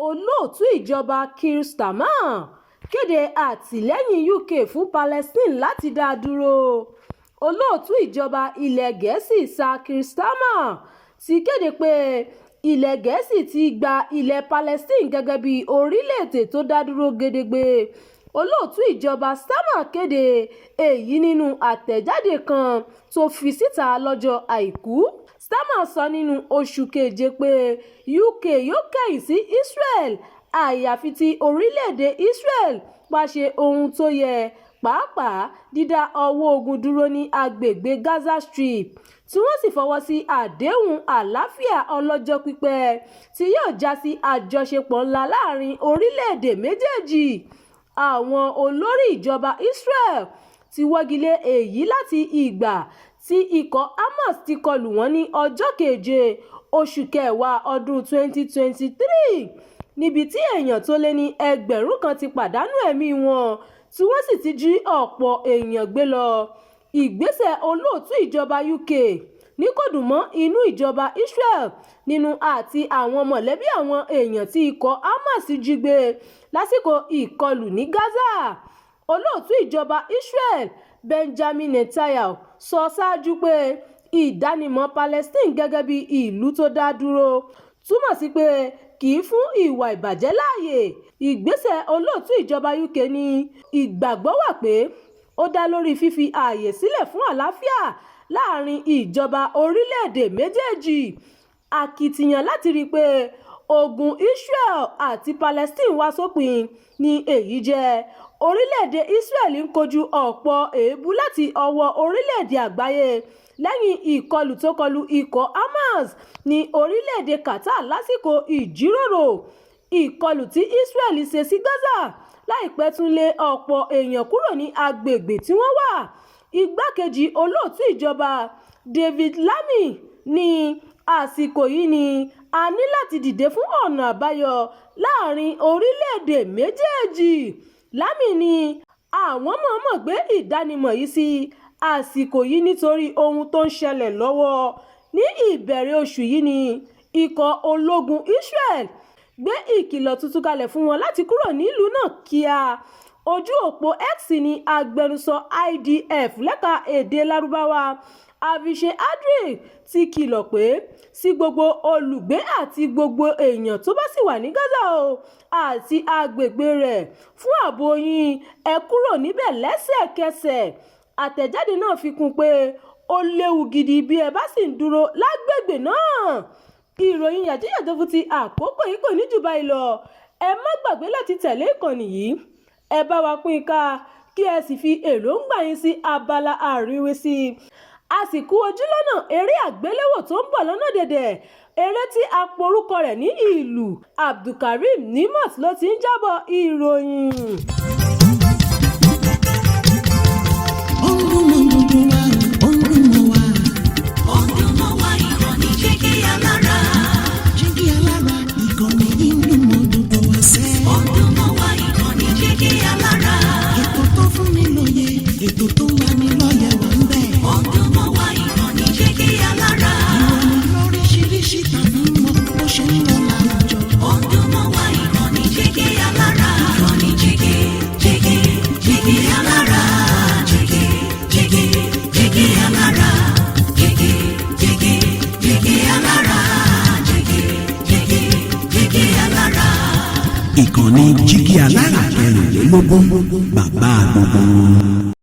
Olóòtú Ìjọba Keir Starmer kéde àtìlẹ́yìn UK fún Palestine láti dá dúró. Olóòtú Ìjọba ilẹ̀ Gẹ̀ẹ́sì Sir Keir Starmer ti kéde pé ilẹ̀ Gẹ̀ẹ́sì ti gba ilẹ̀ Palestine gẹ́gẹ́ bí orílẹ̀-èdè tó dá dúró gedegbe. Olóòtú Ìjọba Starmer kéde èyí nínú àtẹ̀jáde kan tó fi síta lọ́jọ́ Àìkú. Starmer sọ nínú oṣù keje pé UK yóò kẹ̀yìn sí Israel àyàfi tí orílẹ̀-èdè Israel bá ṣe ohun tó yẹ, pàápàá dídá ọwọ́ ogun dúró ní agbègbè Gaza Strip, tí wọ́n sì fọwọ́ sí àdéhùn àlàáfíà ọlọ́jọ́ pípẹ́ tí yóò já sí àjọṣepọ̀ ńlá láàrin orílẹ̀-èdè méjèèjì. Àwọn olórí ìjọba Israel ti wọ́gi lé èyí láti ìgbà tí ikọ̀ Hamas ti kọlù wọ́n ní ọjọ́ keje oṣù kẹwàá ọdún 2023, níbi tí èèyàn tó lé ní 1,000 ti pàdánù ẹ̀mí wọn tí wọ́n sì ti jí ọ̀pọ̀ èèyàn gbé lọ. Ìgbésẹ̀ olóòtú ìjọba UK ní kò dùn mọ́ inú ìjọba Israel nínú àti àwọn mọ̀lẹ́bí àwọn èèyàn tí ikọ̀ Hamas jí gbé lásìkò ìkọlù ní Gaza. Olóòtú Ìjọba Israel Benjamin Netanyahu sọ ṣáájú pé ìdánimọ̀ Palestine gẹ́gẹ́ bí ìlú tó dá dúró túmọ̀ sí pé kì í fún ìwà ìbàjẹ́ láàyè. Ìgbésẹ̀ olóòtú ìjọba UK ní ìgbàgbọ́ wà pé ó dá lórí fífi ààyè sílẹ̀ fún àlàáfíà láàrin ìjọba orílẹ̀-èdè méjèèjì. Akitiyan láti rí i pé ogun Israel àti Palestine wá sópin ní èyí jẹ́. Orílẹ̀-èdè Israel ń kojú ọ̀pọ̀ èébú láti ọwọ́ orílẹ̀-èdè àgbáyé lẹ́yìn ìkọlù tó kọlu ikọ̀ Hamas ní orílẹ̀-èdè Qatar lásìkò ìjíròrò. Ìkọlù tí Israel ṣe sí Gaza láìpẹ́ tún lé ọ̀pọ̀ èèyàn kúrò ní agbègbè tí wọ́n wà. Igbákejì olóòtú ìjọba David Lammy ní àsìkò yìí ni a ní láti dìde fún ọ̀nà àbáyọ láàrin orílẹ̀-èdè méjèèjì. Lammy ní àwọn mọ̀ọ́mọ̀ gbé ìdánimọ̀ yìí sí àsìkò yìí nítorí ohun tó ń ṣẹlẹ̀ lọ́wọ́. Ní ìbẹ̀rẹ̀ oṣù yìí ní ikọ̀ ológun Israel gbé ìkìlọ̀ tuntun kalẹ̀ fún wọn láti kúrò nílùú náà kíá. Ojú òpó X ní agbẹnusọ IDF lẹ́ka èdè Lárúbáwá Avichay Adraee ti kìlọ̀ pé sí gbogbo olùgbé àti gbogbo èèyàn tó bá ṣì wà ní Gaza àti agbègbè rẹ̀, fún ààbò yín, ẹ kúrò níbẹ̀ lẹ́sẹ̀kẹsẹ̀. Àtẹ̀jáde náà fi kún un pé ó léwu gidi bí ẹ bá ṣì ń dúró lágbègbè náà. Ìròyìn yàjóyàjó fún ti àkókò yìí kò ní jù báyìí lọ. Ẹ má gbàgbé láti tẹ̀lé ìkànnì yìí, ẹ bá wa pín in ká, kí ẹ sì fi èròǹgbà yín sí abala àríwísí. A sì kú ojúlọ́nà eré àgbéléwò tó ń bọ̀ lọ́nà dẹ̀dẹ̀, eré tí a porúkọ rẹ̀ ní Ìlù. Abdulkareem Nimot ló ti ń jábọ̀ ìròyìn. Ó ń dún mọ́ gbogbo wa, ó ń dún mọ́ wa. Ó ń dún mọ́ wa, ìkànnì Jígí Alára. Jígí Alára, ìkànnì yìí ń dún mọ́ gbogbo wa sẹ́. Ó ń dún mọ́ wa, ìkànnì Jígí Alára. Ètò tó fún ni lóye, ètò tó ń lani lọ́yẹ̀ wà ń bẹ̀. Ó ń dún mọ́ wa, ìkànnì Jígí Alára. Ìròyìn lóríṣiríṣi tàbí mọ bó ṣe ń lọ láwùjọ. Ó ń dún mọ́ wa, ìkànnì Jígí Alára. Ìkànnì Jígí, Jígí, Jígí Alára. Jígí, Jígí, Jígí Alára. Jígí, Jígí, Jígí Alára. Jígí, Jígí, Jígí Alára. Ìkànnì Jígí Alára 24, bàbá gbogbo wọn.